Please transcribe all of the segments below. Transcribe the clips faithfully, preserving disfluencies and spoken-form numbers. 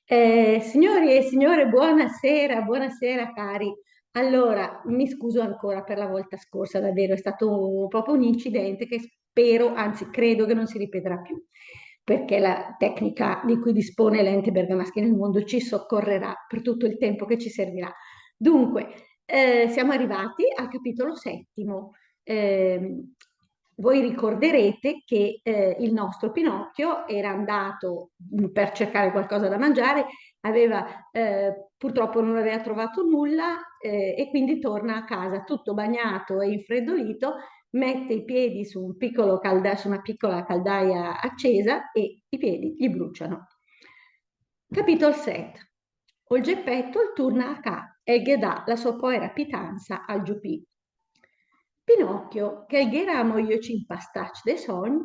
Eh, signori e signore, buonasera, buonasera cari. Allora, mi scuso ancora per la volta scorsa, davvero è stato proprio un incidente che spero, anzi credo che non si ripeterà più, perché la tecnica di cui dispone l'Ente Bergamaschi nel Mondo ci soccorrerà per tutto il tempo che ci servirà. Dunque, eh, siamo arrivati al capitolo settimo. Ehm, voi ricorderete che, eh, il nostro Pinocchio era andato, mm, per cercare qualcosa da mangiare, aveva, eh, purtroppo non aveva trovato nulla, eh, e quindi torna a casa tutto bagnato e infreddolito, mette i piedi su un piccolo calda-, su una piccola caldaia accesa e i piedi gli bruciano. Capitolo sette. Ol Gepèto 'l turna a cà e 'l ghe dà la sò poera pitansa al Giopì. Pinocchio, che 'l gh'era amò i öcc impastacc de sògn,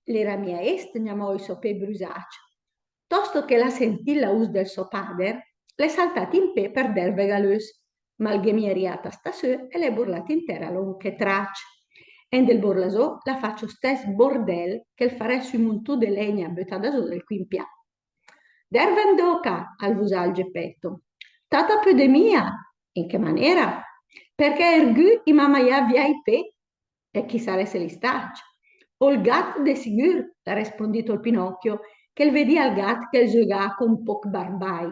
l'era mia ést gnamò i sò pé brüsacc. Tòsto che l'à sentìt la us del sò pàder, l'è saltàt in pé per dèrvega l'öss, ma 'l gh'è mia riàt a stà sö e l'è burlàt in tèra lóngh e tracc. E 'n del burlà zó l'à facc ol stèss bordèl che 'l farèss ü muntù de lègna bötada zó del quimpià. Dèrvem dóca, al vusà ol Gepèto. Tat a pöde mia. In che manéra? Perché ergü i m'à maiàt vià i pé. E chi sarèsel istacc? Ol gat de sigür, l'à respondìt ol Pinocchio, che 'l vedìa ol gat che 'l zögàa con póch barbài.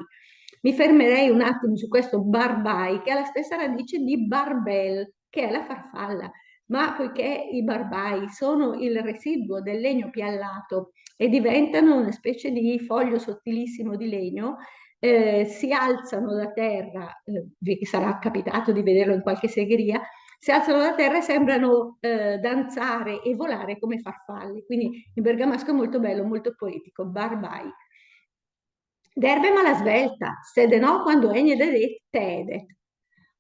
Mi fermerei un attimo su questo barbài, che ha la stessa radice di barbèl, che è la farfalla. Ma poiché i barbài sono il residuo del legno piallato e diventano una specie di foglio sottilissimo di legno, eh, si alzano da terra, eh, vi sarà capitato di vederlo in qualche segheria, si alzano da terra e sembrano, eh, danzare e volare come farfalle. Quindi in bergamasco è molto bello, molto poetico, barbài. Dèrvem a la svèlta, se de nò quando ègne de dét te èdet.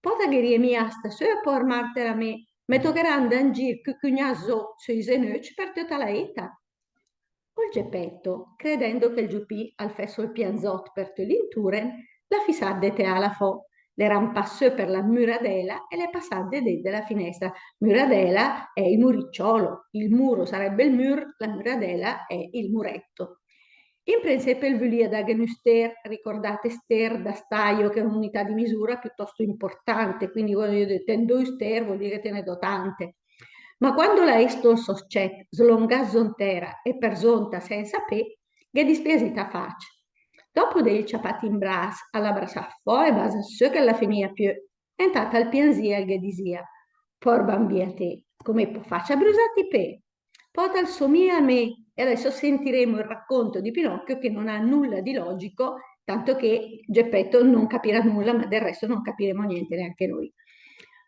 Pòta ghe rie mia a stà sö, pòer màrter a mé, me tocherà 'ndà in gir cucugnàt zó sö i zenöcc per töta la éta. Ol Gepèto, credendo che 'l Giopì al fès ol pianzòt per töl intùren, l'à fissàt de teàla fò, l'è rampàt sö per la müradèla e l'è passàt de dét de la finèstra. Müradèla è il muricciolo, il muro sarebbe il mür, la müradèla è il muretto. In prensépe 'l vülìa dàghen ü stér, ricordate stér da staio, che è un'unità di misura piuttosto importante, quindi quando io dico: "Te 'n do ü stér", vuol dire che te ne do tante. Ma quando l'à ést ol sò scèt slongàt zó 'n tèra e per zónta sènsa pé, gh'è dispiasìt a facc. Dòpo de èl ciapàt in bras, al l'à brassàt fò e basàt sö che 'l la finìa piö, e intàt al pianzìa e 'l ghe disìa: "Pòer bambì a té, come pò facc a brüsàt i pé?" Pòta 'l somìa a mé, e adesso sentiremo il racconto di Pinocchio che non ha nulla di logico, tanto che Geppetto non capirà nulla, ma del resto non capiremo niente neanche noi.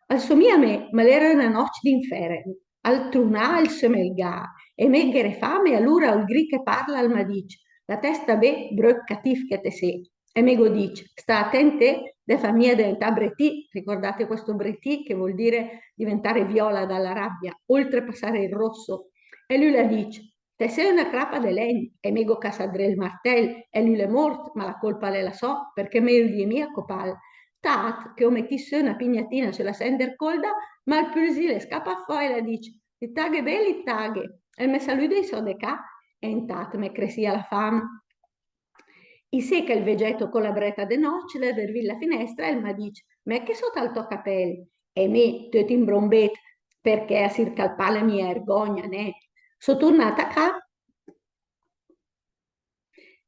Al somìa a mé, ma l'éra öna nòcc d'infèren, al trunàa, al sömelgàa, e mé gh'ére fam, e alura ol gri che parla al m'à dicc: "La té sta bé, bröt catìv che te sé." E mé gh'ó dicc: "Sta atènt de fàm mia deventà bretì", ricordate questo bretì che vuol dire diventare viola dalla rabbia, oltrepassare il rosso. E lü l'à dicc: "Te sé öna crapa de lègn", e mé gh'ó casàt dré 'l martèl, e lü l'è mórt, ma la colpa l'è la sò, perché mé öl gh'ìe mia copàl. Tat che ó metìt sö öna pignatina sö la sènder colda, ma ol pülzì l'è scapàt fò e l'à dicc: "Li taghe bé, li taghe, e 'l me salüde i sò de cà", e intat me cresìa la fam. Isé che 'l vegèto co la brèta de nòcc l'à dervìt la finèstra e 'l m'à dicc: "Mèt ché sóta 'l tò capèl", e mé, töt imbrombét, perché a sircà 'l pà l'è mia ergògna, nè? Só turnàt a cà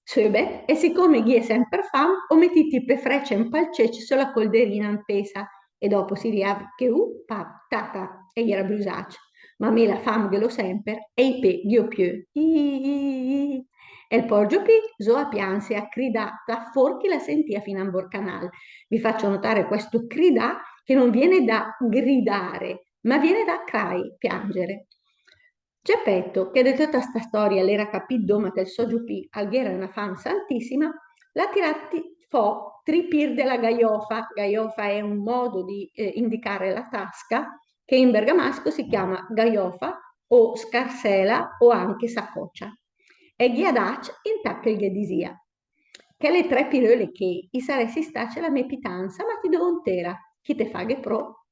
söbet, e sicome gh'ìe sèmper fam, ó metìt i pé frècc e 'mpalcécc sö la colderina 'mpésa, e dòpo s'i riàv ché u, pà, tata, e i éra brüsàcc. Ma mé la fam ghe l'ó sèmper, e i pé gh'i ó piö. I, i, i, i. E 'l pòer Giopì zó a pians e a cridà, tat fórt ch'i la sentìa fina 'n Borcanàl. Vi faccio notare questo cridà che non viene da gridare, ma viene da cry, piangere. Geppetto, che de töta sta stòria l'éra capìt dóma che 'l sò Giopì al gh'éra öna fam santìssima, l'à tiràt fò tri pir de la gaiofa. Gaiofa è un modo di, eh, indicare la tasca, che in bergamasco si chiama gaiofa o scarsèla o anche sacocia. E gh'i à dacc intat che 'l ghe disìa: "Chèle tre piröle ché i sarèss istacc la mé pitansa, ma t'i dó ontéra, chi te faghe pró."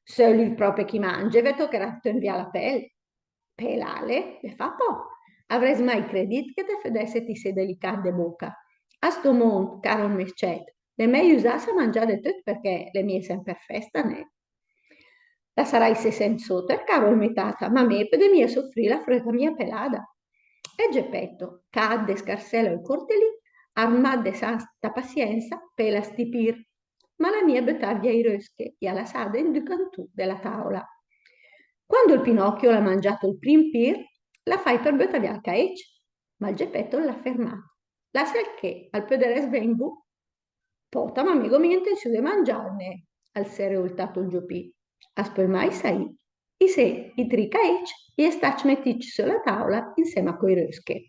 "Söl ü pròpe chi mange, ve tocherà töm vià la pèl." "Pelàle?" l'è fà pò. "Avrèss mai credìt che te födèsset isé delicàt de bóca." A sto mónd, caro ol mé scèt, l'è mèi üsàs a mangià de töt perchè l'è mia semper fèsta, nè? La sarà isé sènsa óter, caro ol mé tata, ma mé pöde mia sofrì la fröta mia pelada. E Gepèto, caàt de scarsèla ol cortelì, armàt de santa pasiènsa, péla sti pir. Ma l'à mia bötàt vià i rösche, i à lassàde in d'ü cantù de la tàola. Quando ol Pinòchio l'à mangiàt ol prim pir, l'à fàcc per bötà vià ol caècc, ma ol Gepèto l'à fermàt. Làssel ché, al pöderès vègn bu. Pòta, ma mé gh'ó mia intensiù de mangiàl, nè, al s'è reoltàt ol Giopì. As pöl mai saì. Isé, i tri caècc i è stacc metìcc sö la tàola insèma coi rösche.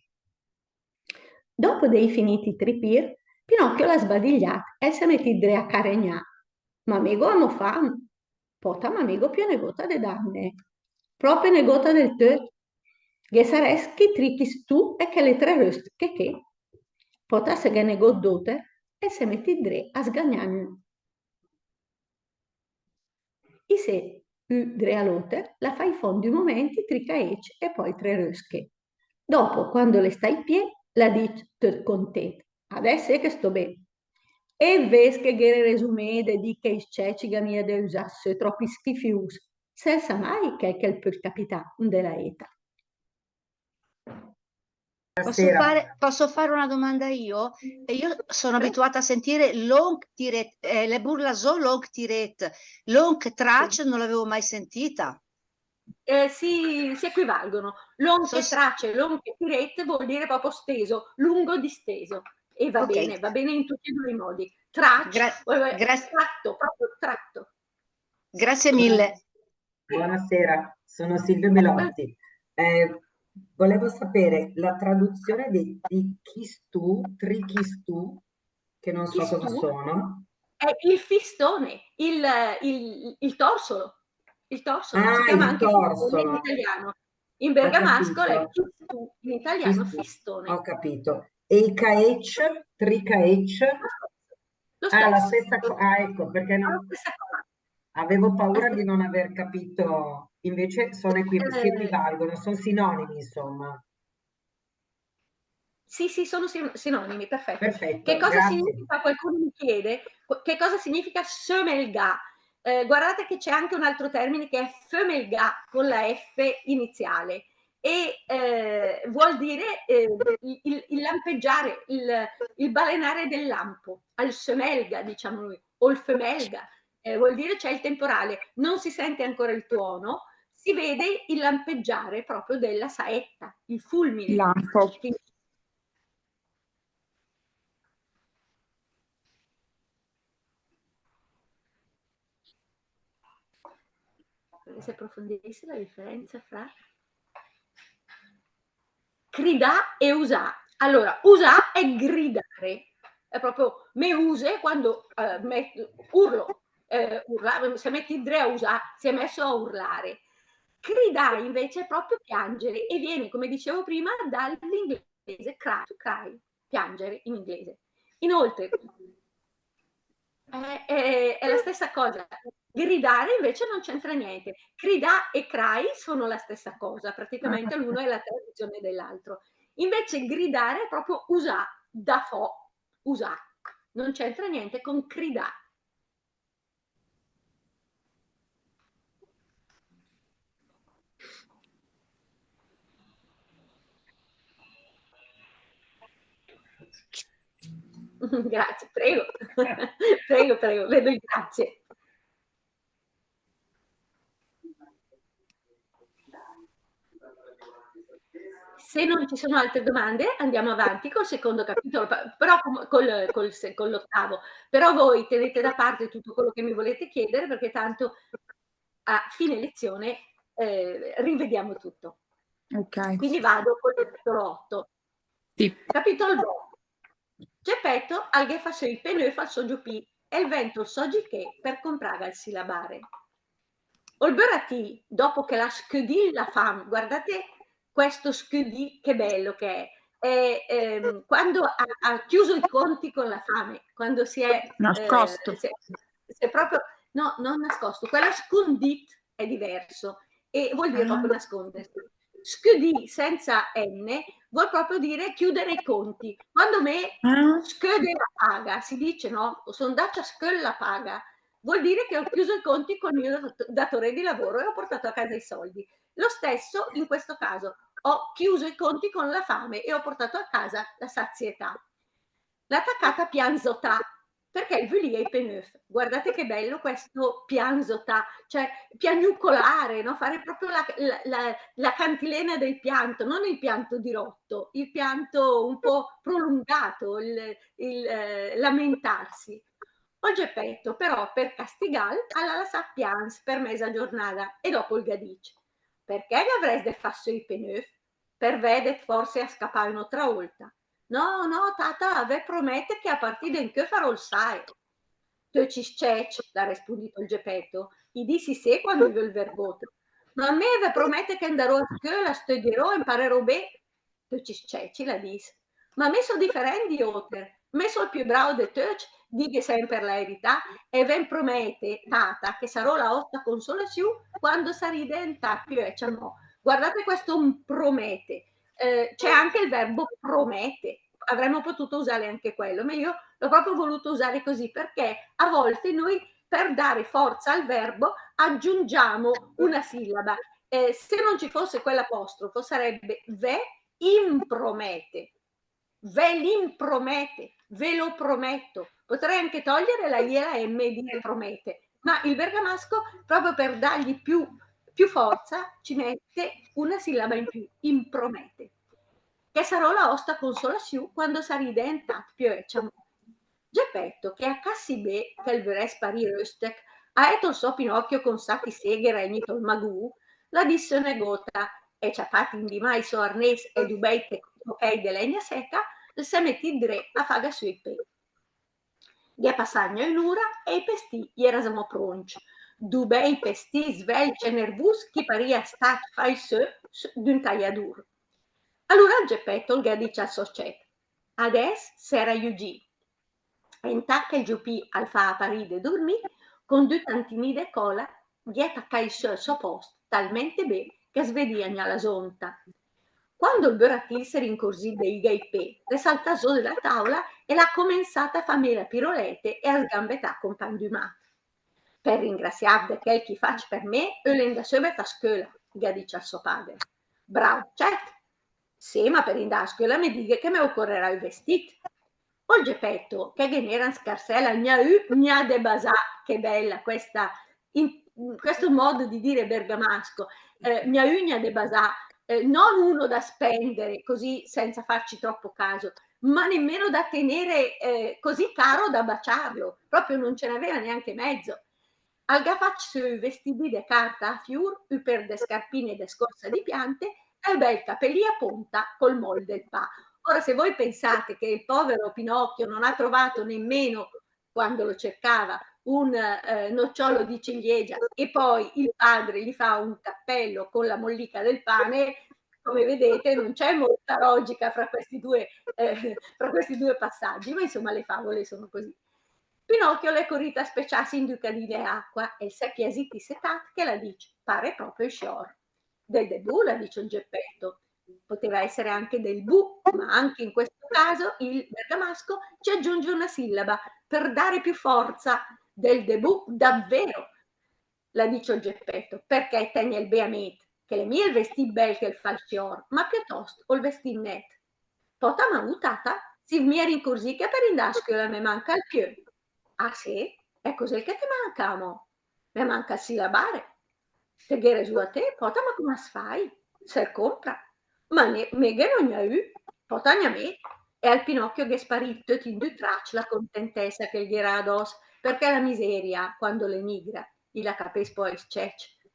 Dopo de ì finìt i tri pir, Pinòchio l'à sbadigliàt e al s'è metìt dré a caregnà. Ma mé gh'ó amò fam. Pòta, ma mé gh'ó piö negóta de dàm, nè. Pròpe negóta del töt. Ghe sarès chi tri chistù e chèle tre rösche ché. Pòta, se gh'è negót d'óter, e al s'è metìt dré a sgagnàn. Isé, ü dré a l'óter, l'à fàcc fò in d'ü momènt i tri caècc e pò i tre rösche. Dopo, quando l'è stacc pié, l'à dicc töt contét: Adès sé che stó bé. E vést che gh'ére resù mé de dì che i scècc i gh'à mia de üsà sö tròp schifiùs, se sa mai chèl che al pöl capità in de la éta. Posso fare, posso fare una domanda io? E io sono abituata a sentire lónc tirét, eh, l'è burlà zó lónc tirét, lónc tràcc non l'avevo mai sentita. Eh, si, si equivalgono. Lónc e tràcc, lónc e tirét vuol dire proprio steso, lungo disteso. E va bene, va bene in tutti e due i modi. Tràcc, eh, tratto, proprio tratto. Grazie mille. Buonasera, sono Silvia Belotti. Eh, volevo sapere la traduzione di, di chistù, tri chistù, che non so cosa sono. È il fistone, il, il, il torsolo. Il torsolo, si chiama anche fistone in italiano. In bergamasco è chistù, in italiano fistone. Ho capito. E i caècc, tri caècc? Lo stesso. Ah, la stessa cosa. Ah, ecco, perché non... La stessa cosa. Avevo paura di non aver capito, invece sono equi-, si equivalgono, sono sinonimi, insomma. Sì, sì, sono sin-, sinonimi, perfetto. Perfetto, grazie. Che cosa significa, qualcuno mi chiede, qu-, che cosa significa sömelgà? Eh, guardate che c'è anche un altro termine che è fömelgà con la F iniziale. E, eh, vuol dire, eh, il, il, il lampeggiare, il, il balenare del lampo, al sömelga, diciamo noi, o ol fömelga, eh, vuol dire c'è il temporale, non si sente ancora il tuono, si vede il lampeggiare proprio della saetta, il fulmine. Lampo. Quindi Vorrei se approfondisse la differenza fra cridà e usà. Allora, usà è gridare, è proprio me use quando, eh, me, urlo, eh, urla-, se mèt dré a usà, si è messo a urlare. Cridà invece è proprio piangere e viene, come dicevo prima, dall'inglese cry, to cry, piangere in inglese. Inoltre, è, è, è la stessa cosa. Gridare invece non c'entra niente. Cridà e cry sono la stessa cosa, praticamente l'uno è la traduzione dell'altro. Invece gridare è proprio usà, dà fò, usà. Non c'entra niente con cridà. Grazie, prego. Prego, prego, vedo il grazie. Se non ci sono altre domande, andiamo avanti col secondo capitolo, pa-, però com-, col, col se-, con l'ottavo. Però voi tenete da parte tutto quello che mi volete chiedere, perché tanto a fine lezione, eh, rivediamo tutto. Ok. Quindi vado col capitolo otto. Sì. Capitolo otto. Gepèto al ghe fa sö i penöf al sò Giopì e 'l vènd ol sò gichè per compràga ol silabare. Ol böratì, dopo che l'à scödìt la fam, guardate questo scödì, che bello che è. E, ehm, quando ha, ha chiuso i conti con la fame, quando si è, eh, nascosto. Si è, si è proprio, no, non nascosto, quello scundìt è diverso e vuol dire proprio nascondersi. Scödì senza N vuol proprio dire chiudere i conti. Quando mé scöde la paga, si dice, no? O só 'ndacc a scödì la paga, vuol dire che ho chiuso i conti col mio dat-, datore di lavoro e ho portato a casa i soldi. Lo stesso in questo caso, ho chiuso i conti con la fame e ho portato a casa la sazietà. L'à tacàt a pianzotà, perché 'l vülìa i pé nöf. Guardate che bello questo pianzotà, cioè piagnucolare, no? Fare proprio la, la, la, la cantilena del pianto, non il pianto dirotto, il pianto un po' prolungato, il, il, eh, lamentarsi. Ol Gepèto, però, per castigàl, al l'à lassàt pians per mèza giornada e dopo 'l gh'à dicc: "Perché gh'avrèss de fà sö i pé nöf? Per vèdet fórse a scapà ön'ótra ólta?" "No, no, tata, ve promète che a partì de 'ncö faró 'l sae." "Töcc i s-cècc," l'à respundìt ol Gepèto, "i dis issé quando i völ vergót." "Ma mé ve promète che 'ndaró a scöla, stüdieró, impareró bé." "Töcc i s-cècc," i l'à dis. "Ma mé só diferènt di óter, mé só 'l piö brao de töcc, dighe sèmper la erità, e ve 'mpromète, tata, che saró la òsta consolasiù quando sarì deentàt piö ècc amò." Guardate questo 'mpromète. Eh, c'è anche il verbo promète. Avremmo potuto usare anche quello, ma io l'ho proprio voluto usare così, perché a volte noi, per dare forza al verbo, aggiungiamo una sillaba. Eh, se non ci fosse quell'apostrofo, sarebbe ve impromète. Ve l'impromète, ve lo prometto. Potrei anche togliere la I e la M e dire promète, ma il bergamasco, proprio per dargli più, più forza, ci mette una sillaba in più, impromète. "Che saró la òsta consolasiù quando sarì deentàt piö ècc amò." Gepèto, che a capìa bé che 'l vörès parì röstech, a èt ol sò Pinocchio con sat i séghe règnit ol magù, l'à dicc sö negóta, e ciapàt in di mà i sò arnés e du bèi te-, tochèi de lègna sèca, 'l s'è metìt dré a faga sö i pé. Gh'è passàt gna ön'ura e i pestì i éra zamò próncc. Du bèi pestì svèlcc e nervùs, che i parìa stacc fàcc sö, sö d'ün tajadur. Alura ol Gepèto 'l gh'à dicc al sò cèt: "Adès sèra i ügì." E intàt che 'l Giopì al fàa parì de durmì, con du tantinì de còla, gh'è tacàcc sö al sò pòst, talmènt bé che 's vedìa gna la zonta. Quando ol büratì 'l s'è rincorzìt de iga i pé, l'è saltàt zó de la tàola e l'à comensàt a fà mé la pirolète e a sgambetà compàgn d'ü mat. "Per ringrassiàv de chèl che i fàcc per mé, öle 'ndà söbet a scöla," gh'à dicc al sò pàder. "Brao cèt." "Sé, ma per indà a scöla me dighe che me ocorerà ü vestìt." Ol Gepèto, che ghe n'éra 'n scarsèla gna ü gna de basà, che bella questa, in, questo modo di dire bergamasco, eh, gna ü gna de basà, eh, non uno da spendere così senza farci troppo caso, ma nemmeno da tenere, eh, così caro da baciarlo, proprio non ce n'aveva neanche mezzo. Al gh'à facc sö ü vestidì de carta a fiur, ü pér de scarpine de scórsa di piante e ü bèl capelì a ponta col mòl del pà. Ora, se voi pensate che il povero Pinocchio non ha trovato nemmeno, quando lo cercava, un, eh, nocciolo di ciliegia, e poi il padre gli fa un cappello con la mollica del pane, come vedete, non c'è molta logica fra questi due, eh, fra questi due passaggi, ma insomma le favole sono così. Pinocchio l'è corìt a speciàs in d'ü cadì de acqua e 'l s'è piasìt isé tat che l'à dicc: "Pare pròpe ü siòr." "Del debù," l'à dicc ol Gepèto. Poteva essere anche del bu, ma anche in questo caso il bergamasco ci aggiunge una sillaba per dare più forza. "Del debù, davvero," l'à dicc ol Gepèto, "perché tègnel bé a mét, che l'è mia ol vestìt bèl che 'l fà ol siòr, ma piötòst ol vestìt nèt." "Pòta, ma u, tata, sìv mia rincorzìt che per indà a scöla me manca ol piö?" "Ah, sé? E cos'él che te manca, amò?" "Me manca ol silabare." "Te gh'é resù a té, pòta, ma come as fàcc? S'el compra." "Ma né, mé ghe n'ó gna ü, pòta, gna mé." E al Pinocchio gh'è sparìt töt in d'ü tracc la contentèssa che 'l gh'éra adòss, perché la miseria, quando l'è nigra, i la capéss pò ai s-cècc.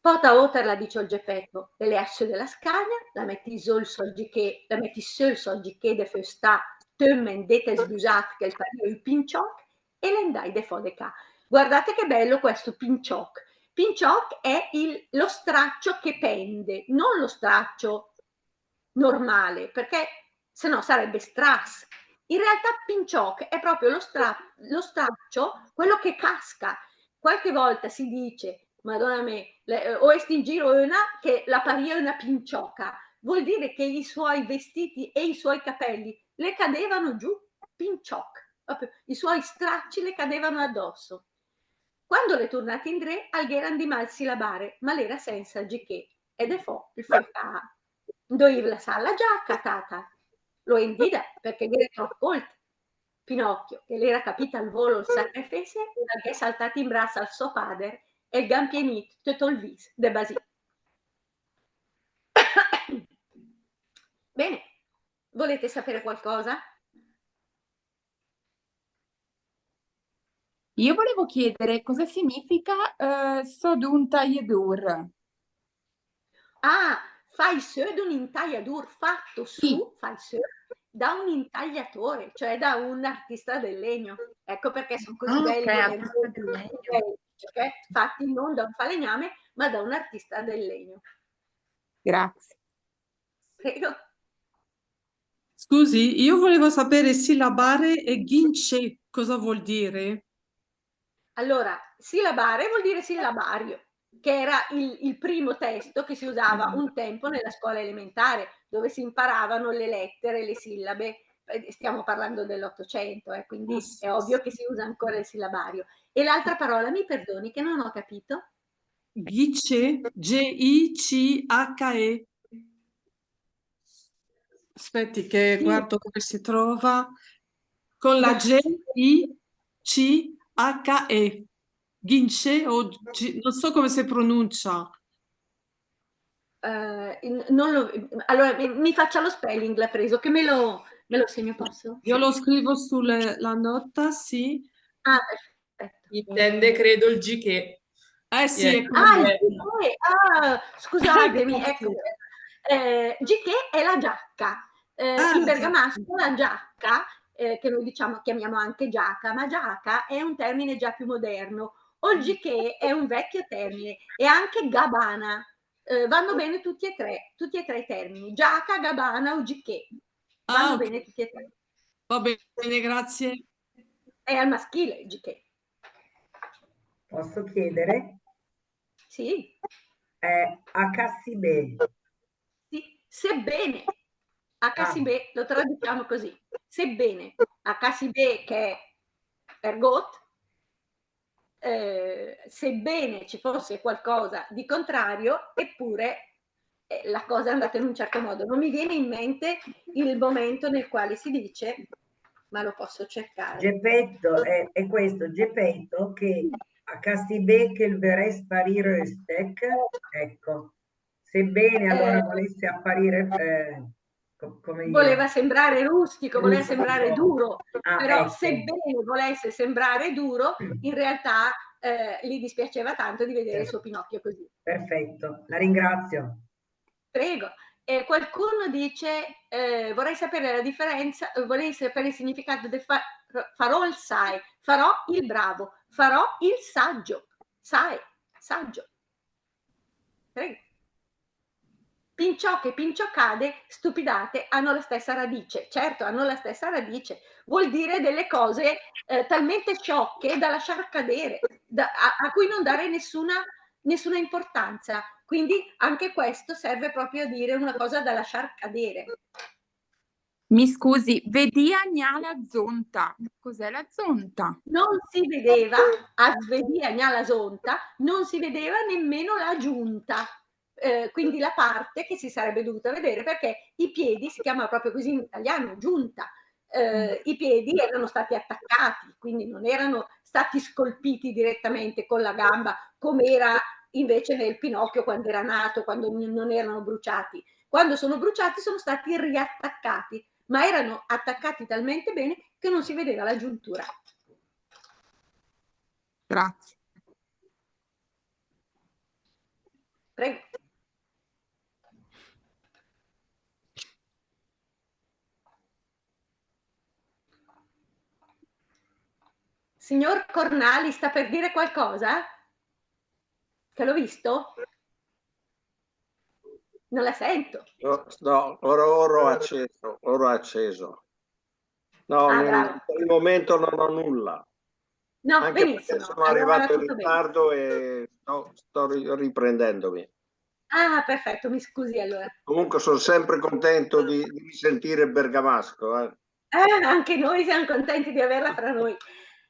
"Pòta óter," l'à dicc ol Gepèto, e l'à sö de la scagna, l'à metìt zó ol sò giché, l'à metìt sö ol sò giché de föstà, töt mendét e sbüsàt, che 'l parìa ü pinciòch, e l'è 'ndàcc de fò de cà. Guardate che bello questo pinciòch. Pinciòch è il, lo straccio che pende, non lo straccio normale, perché se no sarebbe strass. In realtà pinciòch è proprio lo stra-, lo straccio, quello che casca. Qualche volta si dice Madonna mé, le, eh, ó ést in giro öna che la parìa öna pincioca. Vuol dire che i suoi vestiti e i suoi capelli le cadevano giù, pincioc, proprio i suoi stracci le cadevano addosso. Quando l'è turnàt indré, al gh'éra 'ndimà a silabare, ma l'éra sènsa gé ché, e de fò el fó ca. 'Ndo ìv lasàt la giaca, tata? L'ó 'ndida, perché gh'ére tròp cóld. Pinocchio, che l'éra capìt al vólo el sacrifésse, al gh'è saltàt in bras al sò pàder e 'l gh'à 'mpienìt töt ol vis de basì. Bene, volete sapere qualcosa? Io volevo chiedere cosa significa, eh, sö d'ün tajadur. Ah, fai sö d'un intagliadur, fatto su, sì, fai sö da un intagliatore, cioè da un artista del legno. Ecco perché sono così, ah, belli, ok, artista del legno, perché fatti non da un falegname, ma da un artista del legno. Grazie. Prego. Scusi, io volevo sapere sillabare e ghincé cosa vuol dire? Allora, sillabare vuol dire sillabario, che era il, il primo testo che si usava un tempo nella scuola elementare, dove si imparavano le lettere, le sillabe. Eh, stiamo parlando dell'Ottocento, eh, quindi è ovvio che si usa ancora il sillabario. E l'altra parola, mi perdoni, che non ho capito? Ghice, G I C H E. Aspetti che guardo dove si trova. Con la G I C H E. Ghincé o G-, non so come si pronuncia. Eh, in-, non lo, allora, mi, mi faccia lo spelling, l'ha preso, che me lo, me lo segno, posso? Io lo scrivo sulla nota, sì. Ah, perfetto. Intende, credo, il G K. Eh sì, è Ah, il quello. G K, ah, scusatemi, ecco. Eh, G K è la giacca. Eh, Ah, in la bergamasco la giacca, eh, che noi diciamo, chiamiamo anche giaca, ma giaca è un termine già più moderno. O il G K è un vecchio termine, e anche gabana. Eh, vanno bene tutti e tre, tutti e tre i termini. Giaca, gabana o G K. Vanno Ah, ok. Bene tutti e tre. Va bene, grazie. È al maschile il G K. Posso chiedere? Sì. Eh, a cà sì bé. Sì, sebbene. A cà sì bé, lo traduciamo così. Sebbene. A cà sì bé che è ergót, eh, sebbene ci fosse qualcosa di contrario, eppure, eh, la cosa è andata in un certo modo. Non mi viene in mente il momento nel quale si dice, ma lo posso cercare. Gepetto, è, è questo, Gepetto che a cà sì bé che 'l verès parì röstech, ecco. Sebbene allora Eh. Volesse apparire, eh, co-, come dire. Voleva sembrare rustico, voleva Rustico. Sembrare duro, Ah, però ecco. Sebbene volesse sembrare duro, in realtà, eh, gli dispiaceva tanto di vedere il suo Pinocchio così. Perfetto, la ringrazio. Prego. E qualcuno dice, eh, vorrei sapere la differenza, eh, vorrei sapere il significato del fa-, faró 'l sàe, farò il bravo, farò il saggio, sàe, saggio. Prego. Pinciòch e pinciocade, stupidate, hanno la stessa radice. Certo, hanno la stessa radice. Vuol dire delle cose, eh, talmente sciocche da lasciar cadere, da, a, a cui non dare nessuna, nessuna importanza. Quindi anche questo serve proprio a dire una cosa da lasciar cadere. Mi scusi, vedìa gnà la zonta. Cos'è la zonta? Non si vedeva, as vedìa gnà la zonta, non si vedeva nemmeno la giunta. Eh, quindi la parte che si sarebbe dovuta vedere, perché i piedi, si chiama proprio così in italiano, giunta, eh, i piedi erano stati attaccati, quindi non erano stati scolpiti direttamente con la gamba, come era invece nel Pinocchio quando era nato, quando n-, non erano bruciati. Quando sono bruciati sono stati riattaccati, ma erano attaccati talmente bene che non si vedeva la giuntura. Grazie. Prego. Signor Cornali, sta per dire qualcosa? Che l'ho visto? Non la sento. No, no, ora, ora ho acceso, ora ho acceso. No, Ah, non- bravo. Per il momento non ho nulla. No, anche perché benissimo, sono allora arrivato in tutto bene. Ritardo e sto, sto ri-, riprendendomi. Ah, perfetto, mi scusi allora. Comunque sono sempre contento di, di risentire il bergamasco, eh. Eh, anche noi siamo contenti di averla fra noi.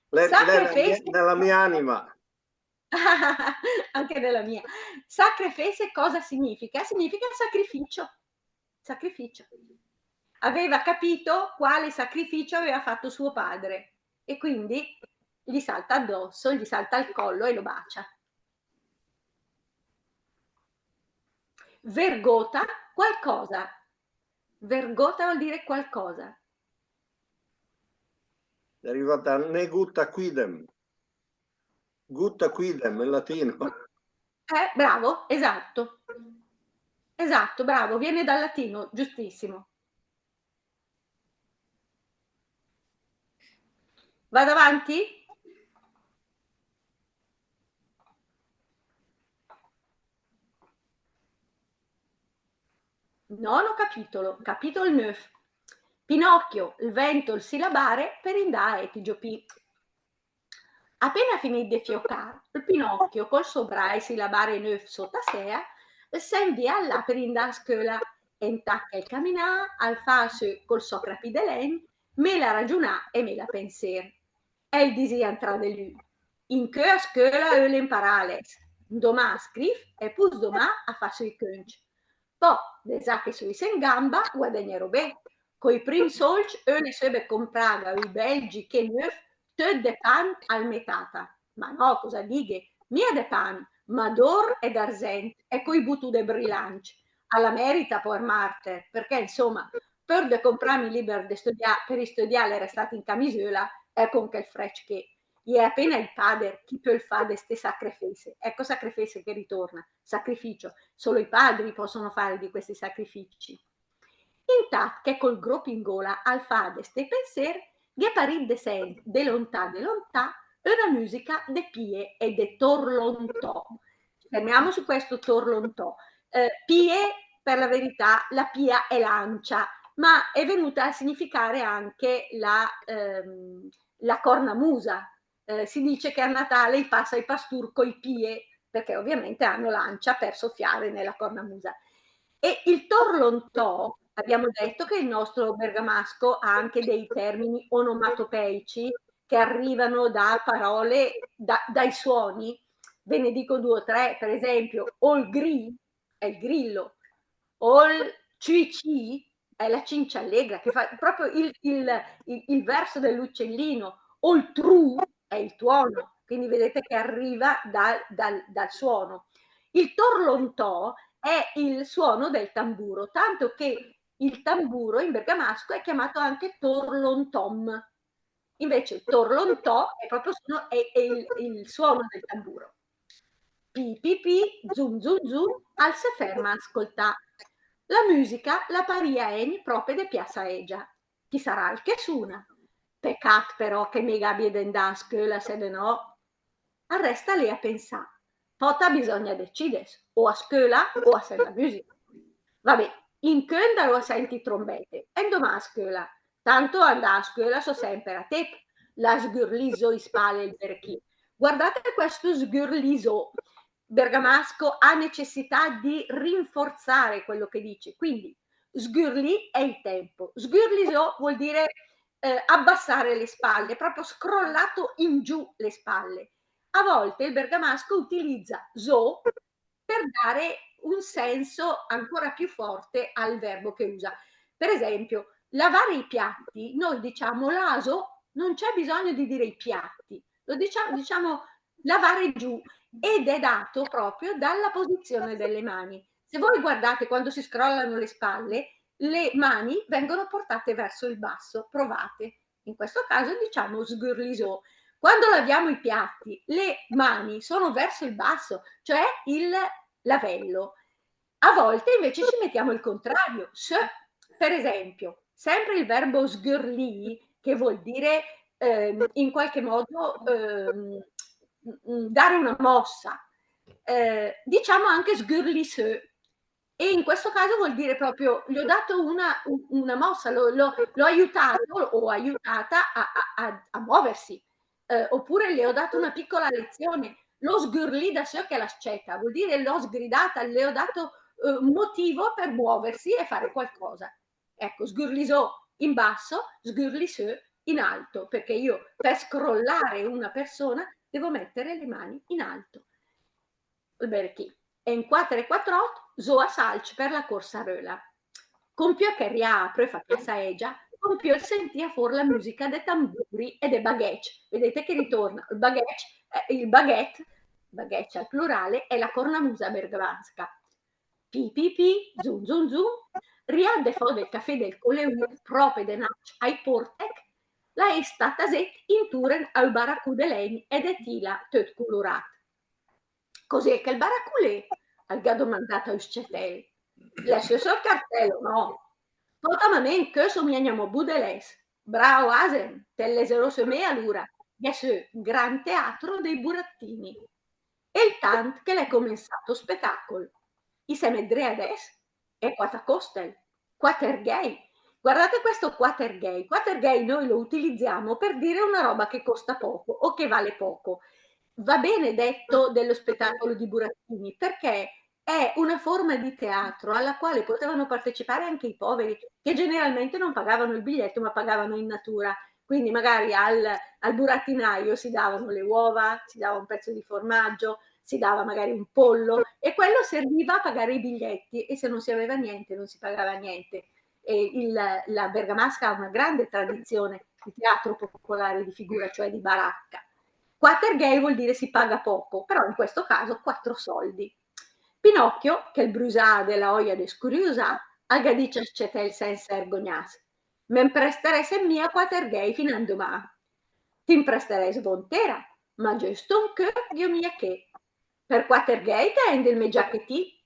Lei, lei è nella mia, nella mia anima. Anche nella mia. Sacrefése cosa significa? Significa sacrificio. Sacrificio. Aveva capito quale sacrificio aveva fatto suo padre e quindi gli salta addosso, gli salta al collo e lo bacia. Vergóta qualcosa. Vergóta vuol dire qualcosa. È arrivata ne gutta quidem. Gutta quidem in latino. Eh, bravo, esatto. Esatto, bravo, viene dal latino, giustissimo. Vado avanti? Nono capitolo, capitolo növ. Pinocchio, 'l vènt ol silabare per indà a èd i giopì. Apéna finìt de fiocà, ol Pinocchio, col sò brai silabare növ sóta sèa, 'l s'è inviàt là per indà a scöla, e intàt che 'l caminàa, al fàa sö col sò crapì de lègn, méla ragiunà e méla pensér. El disìa intra de lü: incö a scöla öle imparà a lès, 'ndomà a scrìv e pò 'ndomà a fà sö i cöncc. Pò, desà che só issé in gamba, guadagnerò bé. Coi prim sólcc öle söbet comprà a ü bèl gichè növ, töt de pan al mé tata. Ma no, cosa dighe? Mia de pan, ma d'ór e d'arzènt e coi butù de brilàncc. Al la mèrita, poer màrter, perché, insóma, pör de compràm i lìber de stödià, per istödià l'è restàt in camisöla e con chèl frècc ché. I è apéna i pàder chi pöl fà de ste sacrefése. Ecco, sacrefése che ritorna, sacrificio. Solo i padri possono fare di questi sacrifici. Intàt che col grop in góla al fàa de stì pensér, gh'è parìt de sènt, de lontà, de lontà, öna müsica de pìe e de torlontò. Ci fermiamo su questo torlontò. Eh, pìe, per la verità, la pìa è l'ancia, ma è venuta a significare anche la, ehm, la cornamusa. Eh, si dice che a Natale i passa i pastùr coi pìe, perché ovviamente hanno l'ancia per soffiare nella cornamusa. E il torlontò, abbiamo detto che il nostro bergamasco ha anche dei termini onomatopeici che arrivano da parole, da, dai suoni. Ve ne dico due o tre, per esempio, ol grì è il grillo, ol cicì è la cincia allegra, che fa proprio il, il, il, il verso dell'uccellino, ol trù è il tuono, quindi vedete che arriva dal, dal, dal suono. Il torlontò è il suono del tamburo, tanto che il tamburo in bergamasco è chiamato anche torlontom. Invece il torlontò è proprio suono, è, è il, il suono del tamburo. Pi, pi, pi, zum, zum, zum, al se ferma a scoltà. La müsica la parìa ègn pròpe de Piassa Ègia. Chi saràl che suna? Pecàt però che mé gh'àbie de 'ndà a scöla, se de nò. Al resta lé a pensà. Pòta bisògna decìdes, o a scöla o a sènt la müsica. Va bé, incö 'ndarò a sènt i trombète, e 'ndomà a scöla. Tanto a 'ndà a scöla só sèmper a tép. L'à sgürlìt zó i spale ol berechì. Guardate questo sgürlì zó. Bergamasco ha necessità di rinforzare quello che dice. Quindi, sgürlì è il tempo. Sgürlì zó vuol dire, eh, abbassare le spalle, proprio scrollato in giù le spalle. A volte il bergamasco utilizza zó per dare un senso ancora più forte al verbo che usa. Per esempio, lavare i piatti, noi diciamo laa zó, non c'è bisogno di dire i piatti, lo diciamo, diciamo lavare giù, ed è dato proprio dalla posizione delle mani. Se voi guardate quando si scrollano le spalle, le mani vengono portate verso il basso, provate. In questo caso diciamo sgürlì zó. Quando laviamo i piatti, le mani sono verso il basso, cioè il lavello. A volte invece ci mettiamo il contrario, sö. Per esempio, sempre il verbo sgürlì, che vuol dire, ehm, in qualche modo, ehm, mm, mm, dare una mossa, eh, diciamo anche sgürlì sö. E in questo caso vuol dire proprio, gli ho dato una, u-, una mossa, l'ho, l'ho, l'ho aiutato o aiutata a, a, a, a muoversi. Eh, oppure le ho dato una piccola lezione, l'ó sgurlida sö chèla scèta, vuol dire l'ho sgridata, le ho dato, eh, motivo per muoversi e fare qualcosa. Ecco, sgurlì zó in basso, sgurlì sö in alto, perché io per scrollare una persona devo mettere le mani in alto. Ol Bertì. E in quàter e quatròt, zó a salcc per la Corsaröla. Con piö che 'l riàa apröf a chèsa ègia, con piö 'l sentìa fór la müsica dei tamburi e dei baghècc. Vedete che ritorna il baghècc, eh, il baghèt, baghècc al plurale, è la cornamusa bergamasca. Pi, pi, pi, zum, zum, zum, riàt de fò del cafè del Coleù, pròpe denàcc ai pòrtech, l'à ést a tasét intùren a ü baracù de lègn e de tila töt culuràt. Cos'è chèl baracù lé? Al gh'à domandàt a ü scetèl. L'è sö sö 'l cartèl, no? Pòta, ma mé 'n chèsto mia gnamò budelès. Brao àsen, te 'l leseró sö mé alura. Gh'è sö Gran Teatro dei Burattini. E 'l tant che l'è comensàt ol spetàcol. I se mèt dré adès, e quat a cósta? Quàterghèi. Guardate questo quàterghèi. Quàterghèi noi lo utilizziamo per dire una roba che costa poco o che vale poco. Va bene detto dello spettacolo di burattini, perché è una forma di teatro alla quale potevano partecipare anche i poveri, che generalmente non pagavano il biglietto, ma pagavano in natura. Quindi magari al, al burattinaio si davano le uova, si dava un pezzo di formaggio, si dava magari un pollo, e quello serviva a pagare i biglietti, e se non si aveva niente, non si pagava niente. E il, la bergamasca ha una grande tradizione di teatro popolare di figura, cioè di baracca. Quàterghèi vuol dire si paga poco, però in questo caso quattro soldi. Pinocchio, che 'l brüsàa de la òia de scüriusà, al gh'à dicc al scetèl sènsa ergognàs: «Me 'mpresterèsset mia quàterghèi fina a 'ndomà?» «Te 'mpresterèss bontéra, ma giöst ü cöp gh'ó mia ché.» «Per quàterghèi te èndet 'l mé giachetì?»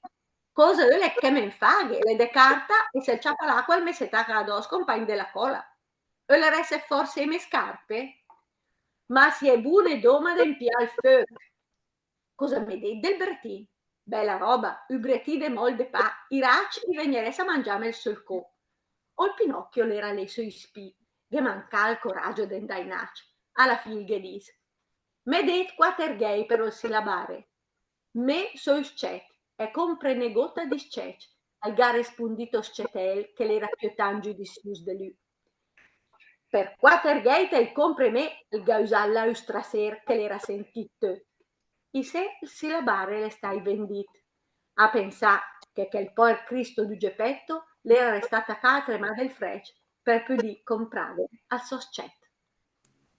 «Cosa ölet che me 'n faghe? L'è de carta e se 'l ciapa l'aqua al me se taca adòs compàgn de la còla.» «Ölerèsset fórse i mé scarpe?» «Ma sièi bune dóma de 'mpià 'l föch.» «Cosa me dét del bretì?» «Bèla ròba, ü bretì de mòl de pà, i racc i vegnerèss a mangiàmel söl có.» Ol Pinocchio l'era lé sö i spì, ghe mancàa 'l coragio de 'ndà inàcc. A la fì al ghe dis: «Me dét quàterghèi per ol silabare?» «Mé só ü scèt, e cómpre negót di scècc», al gh'à respundìt ol scetèl, che l'era piö tant giüdissiùs de lü. «Per quàterghèi te 'l cómpre mé», al gh'à usàt là ü strasér che l'era sentìt töt. Isé ol silabare l'è stacc vendìt. A pensà che chèl pòer Cristo d'ü Geppetto l'era restàt a cà a tremà del frècc per pödì compràghel al sò scèt.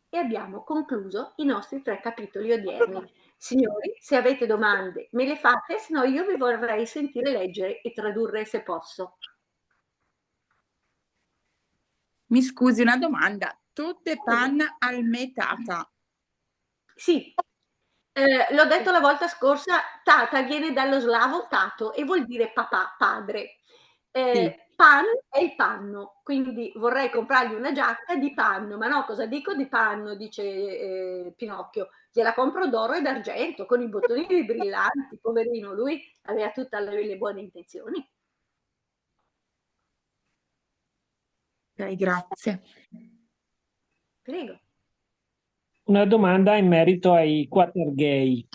E abbiamo concluso i nostri tre capitoli odierni. Signori, se avete domande, me le fate, se no io vi vorrei sentire leggere e tradurre, se posso. Mi scusi, una domanda. Töt de pan al mé tata. Sì. Eh, l'ho detto la volta scorsa, tata viene dallo slavo tato e vuol dire papà, padre. Eh, sì. Pan è il panno, quindi vorrei comprargli una giacca di panno, ma no, cosa dico di panno? Dice, eh, Pinocchio, gliela compro d'oro e d'argento, con i bottoni di brillanti, poverino, lui aveva tutte le, le buone intenzioni. Ok, grazie. Prego. Una domanda in merito ai quàterghèi.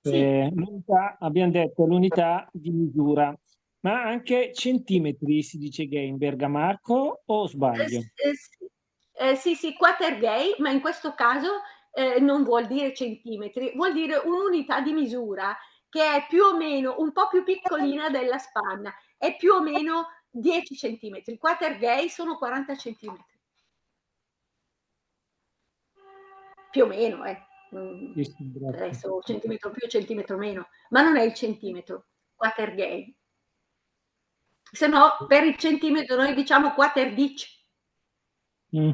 Sì. Eh, l'unità, abbiamo detto l'unità di misura, ma anche centimetri si dice ghèi in bergamasco, o sbaglio? Eh, s-, eh, sì. Eh, sì, sì, quàterghèi, ma in questo caso, eh, non vuol dire centimetri, vuol dire un'unità di misura che è più o meno un po' più piccolina della spanna, è più o meno dieci centimetri. Quàterghèi sono quaranta centimetri. Più o meno, eh. Mm, sì, sì, grazie. Adesso centimetro più, centimetro meno, ma non è il centimetro, quàterghèi. Se no, per il centimetro noi diciamo quàterdìcc. Mm.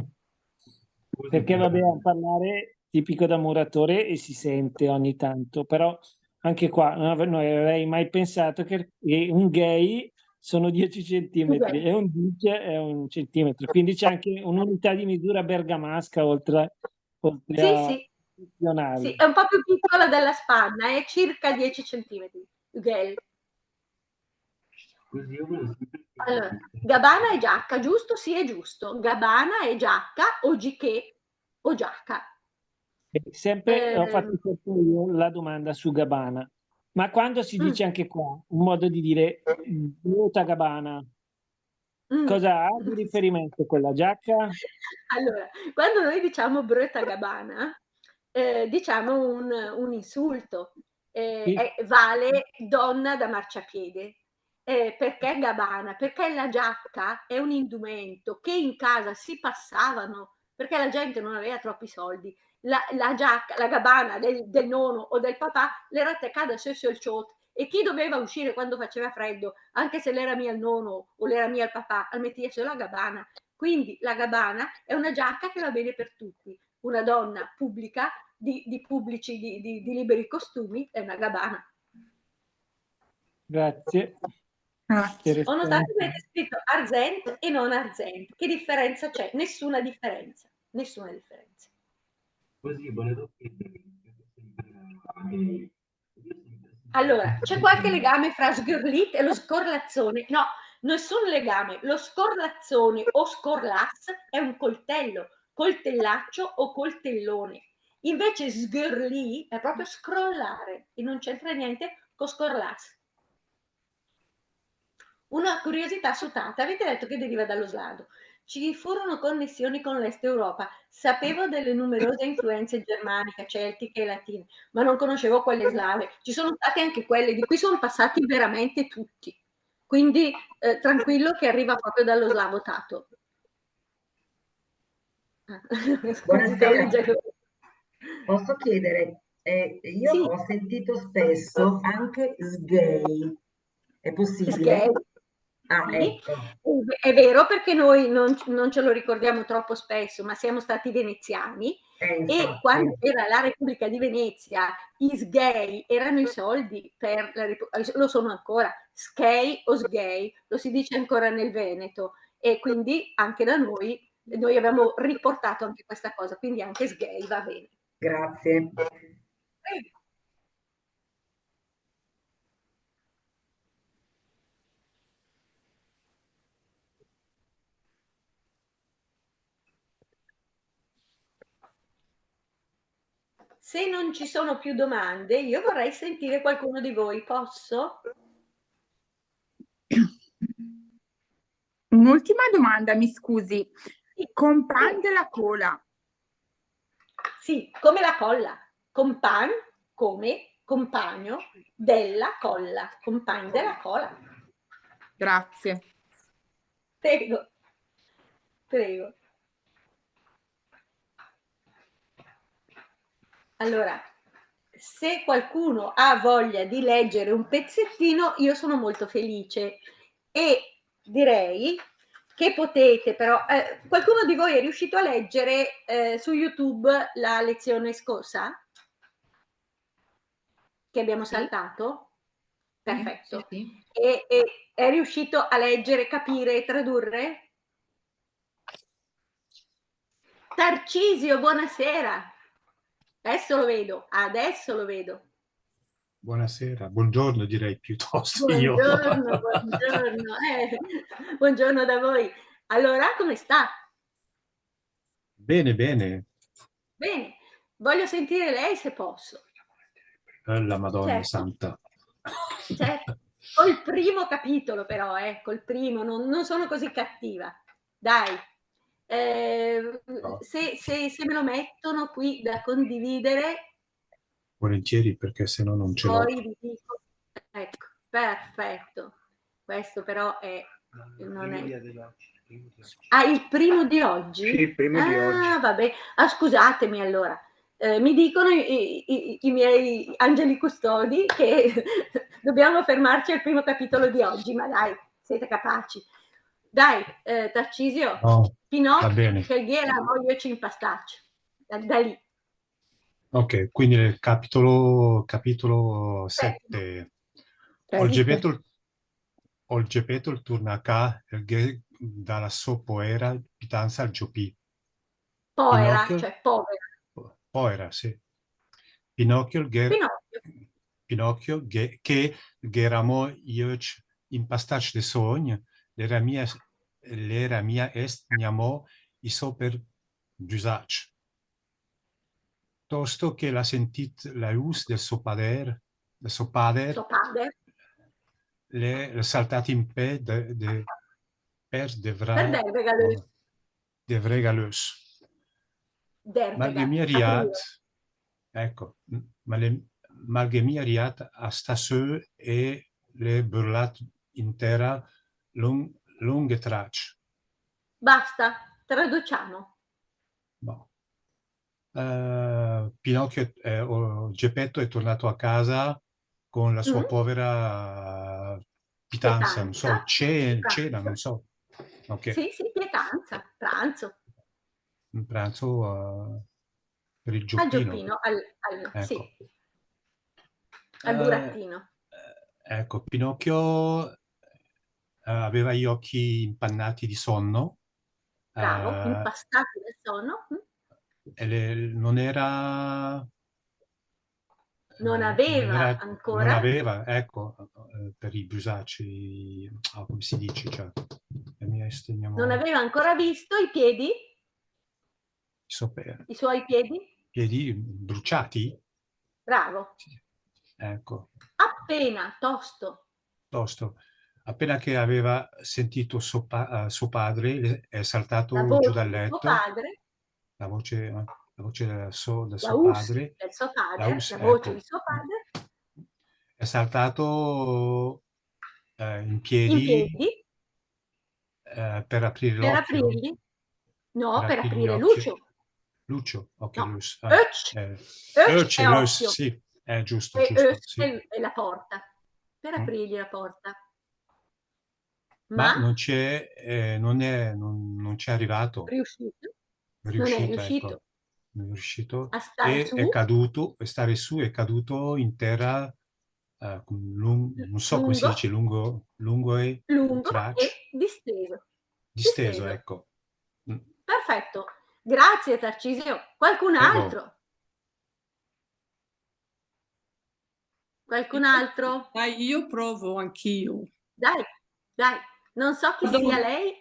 Perché, vabbè, è un parlare tipico da muratore e si sente ogni tanto, però anche qua non ave-, non avrei mai pensato che, che un ghèi sono dieci centimetri e un dìcc è un centimetro, quindi c'è anche un'unità di misura bergamasca oltre, oltre a... Sì, sì. Sì, è un po' più piccola della spanna, è circa dieci centimetri. Ghèl. Allora, gabana e giacca, giusto? Sì, è giusto. Gabana e giacca, o gichè, o giaca. Ok, sempre ho fatto sempre io la domanda su gabana. Ma quando si dice anche qua, un modo di dire, bröta gabana, cosa ha di riferimento quella giacca? Allora, quando noi diciamo bröta gabana, eh, diciamo un, un insulto. Eh, è, vale donna da marciapiede. Eh, perché gabana? Perché la giacca è un indumento che in casa si passavano, perché la gente non aveva troppi soldi. La, la giacca, la gabana del, del nono o del papà l'era tacada sö söl ciót, e chi doveva uscire quando faceva freddo, anche se l'era mia il nono o l'era mia il papà, al metìa sö la gabana. Quindi la gabana è una giacca che va bene per tutti. Una donna pubblica di, di pubblici, di, di, di liberi costumi è una gabana. Grazie. Ho notato che avete scritto arzènt e non arzènt. Che differenza c'è? Nessuna differenza. Nessuna differenza. Così, volevo chiedere, allora, c'è qualche legame fra sgörlì e lo scorlazzone? No, nessun legame. Lo scorlazzone o scorlàs è un coltello, coltellaccio o coltellone. Invece sgörlì è proprio scrollare e non c'entra niente con scorlàs. Una curiosità su tata, avete detto che deriva dallo slavo. Ci furono connessioni con l'Est Europa. Sapevo delle numerose influenze germaniche, celtiche e latine, ma non conoscevo quelle slave. Ci sono state anche quelle, di qui sono passati veramente tutti. Quindi eh, tranquillo che arriva proprio dallo slavo tato. Buonasera. Posso chiedere, eh, io sì. Ho sentito spesso anche sghei. È possibile? Sghei. Ah, sì. Ecco. È vero, perché noi non, non, ce lo ricordiamo troppo spesso, ma siamo stati veneziani eh, e quando c'era la Repubblica di Venezia, i sghei erano i soldi per la Repubblica, lo sono ancora, schei o sghei, lo si dice ancora nel Veneto, e quindi anche da noi, noi abbiamo riportato anche questa cosa, quindi anche sghei va bene. Grazie. Prego. Se non ci sono più domande, io vorrei sentire qualcuno di voi, posso? Un'ultima domanda, mi scusi. Sì. Compagn de la cola. Sì, come la colla. Compagn, come, compagno, della colla. Compagn della cola. Grazie. Prego. Prego. Allora, se qualcuno ha voglia di leggere un pezzettino, io sono molto felice e direi che potete però, eh, qualcuno di voi è riuscito a leggere eh, su YouTube la lezione scorsa? Che abbiamo saltato? Perfetto. Sì, sì. E, e è riuscito a leggere, capire e tradurre? Tarcisio, buonasera. Adesso lo vedo, adesso lo vedo. Buonasera, buongiorno direi piuttosto io. Buongiorno, buongiorno. Eh, buongiorno da voi. Allora, come sta? Bene, bene. Bene, voglio sentire lei se posso. Eh, la Madonna Santa. Certo. Col primo capitolo però, eh, col primo, non, non sono così cattiva. Dai, eh, no. se, se, se me lo mettono qui da condividere. Volentieri, perché se no non ce l'ho. Poi vi dico, ecco, perfetto. Questo però è... Non è... Ah, il primo di oggi? Sì, il primo di oggi. Ah, vabbè. Ah, scusatemi allora. Eh, mi dicono i, i, i, miei angeli custodi che dobbiamo fermarci al primo capitolo di oggi, ma dai, siete capaci. Dai, eh, Tarcisio, no, Pinocchio, che gh'éra amò i öcc impastàcc. Da, da lì. Ok, quindi nel capitolo, capitolo sette. Ol Gepèto, ol Gepèto el turna a cà, el gh'è de la sò poéra pitansa al Giopì. Poéra, cioè povera. Poéra, sì. Pinocchio, Pinocchio che gh'éra amò i öcc impastàcc de sògn, l'éra mia, l'éra mia ést gnamò i sò per giüsàcc. tosto che l'à sentìt la us del sò pader, del sò pader, sò pader, l'è, l'è saltàt in pè de, de, per dèrvega, per dèrvega l'öss. Dèrvega l'öss. Dèrvega, ma l'è mia riàt, ecco, m-, ma l'è, ma l'è mia riàt a stà sö e l'è burlàt in tèra lon-, longhe tracc. Basta, traduciamo. Bon. Eh, Pinocchio, eh, o Geppetto è tornato a casa con la sua povera pietanza, non so, ce-, cena, non so. Ok. Sì, sì, pietanza, pranzo. Un pranzo, eh, per il Gioppino. Al Gioppino, al, al, sì. Ecco. Al burattino. Eh, ecco, Pinocchio, eh, aveva gli occhi impannati di sonno. Bravo, eh, impastati dal sonno. Mm. E le, non era, non, eh, aveva, non era ancora, non aveva, ecco, eh, per i brusacci, ah, come si dice, cioè, e mi estendiamo, non aveva ancora visto i piedi? I so-, i suoi piedi? Piedi bruciati? Bravo. Sì. Ecco. Appena, tosto. Tosto. Appena che aveva sentito suo pa-, eh, suo padre, è saltato giù dal letto. La voce di suo padre. La voce, eh, la voce del suo, del suo padre. La us del suo padre, la voce di suo padre. È saltato, eh, in piedi. In piedi. Eh, per aprire l'occhio. Per aprirli? No, per aprire l'occhio. L'ucio, ok, no. L'us-, eh, öcc. Eh, öcc è l'occhio. Sì, è giusto, giusto, öss sì. È, è la porta. Per aprirgli la porta. Ma non c'è, eh, non è, non, non c'è arrivato. Riuscito? Non è riuscito. Ecco. Non è riuscito. A stare su. E è caduto, e stare su, è caduto in terra, eh, con lun-, non so come si dice, lungo, lungo e, lungo e disteso. Disteso, ecco. Mm. Perfetto. Grazie, Tarcisio. Qualcun altro? Prego. Qualcun altro? Dai, io provo anch'io. Dai, dai. Non so chi sia lei.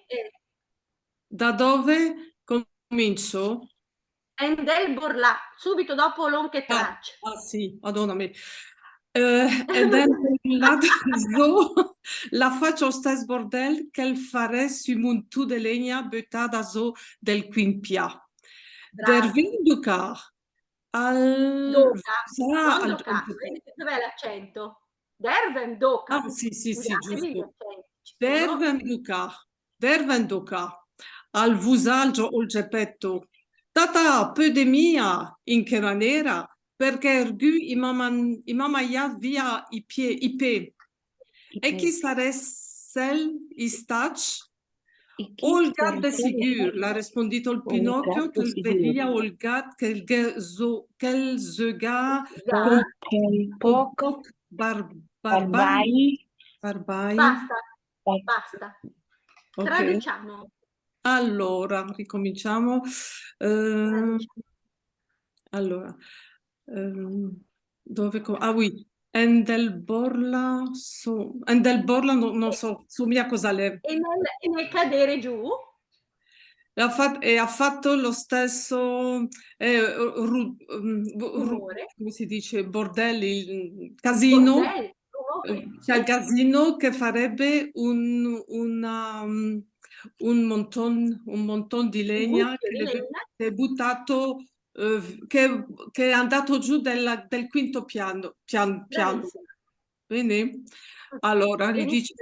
Da dove comincio? Èn del borlà, subito dopo longhe tracc. Ah, sì, Madonna mia. Eh, èn del borlà zó, l'à facc ol stèss bordèl che 'l farèss ü muntù de légna bütada zó del quint pià. Brava. Dèrvem dóca. Al... Dóca, al... Dóca. Vedi che dov'è l'accento? Dèrvem dóca. Ah, sì, sì, sì, giusto. Dèrvem dóca. Dèrvem dóca. Al vusàl ol Gepèto. Tata, pöde mia, in che manéra? Perchè ergü i m'à man-, i m'à maiàt via i pié, i pé. E chi sarèssel istacc? Ol gat de sigür, l'à respondìt ol Pinocchio, che 'l vedìa ol gat che 'l ghe zö-, che 'l zögàa con pòch bar-, barbài. Barbài. Basta. Basta. Ok. Traduciamo. Allora, ricominciamo. Ehm, allora, ehm, dove co-, ah, oui. Èn del borlà, so-, èn del borlà, no, non so, so mia cosa l'è. E nel, e nel cadere giù? L'ha fat-, e ha fatto lo stesso, eh, ru-, mm, bu-, ru-, rumore. Come si dice? Bordelli, il casino. Bordel, rumore. Eh, c'è il casino che farebbe un, una, mm, un monton-, un monton di legna che l'è bu-, che è buttato, eh, che, che è andato giù della, del quinto piano, pian-, piano. Bravissima. Bene. Allora, gli dice,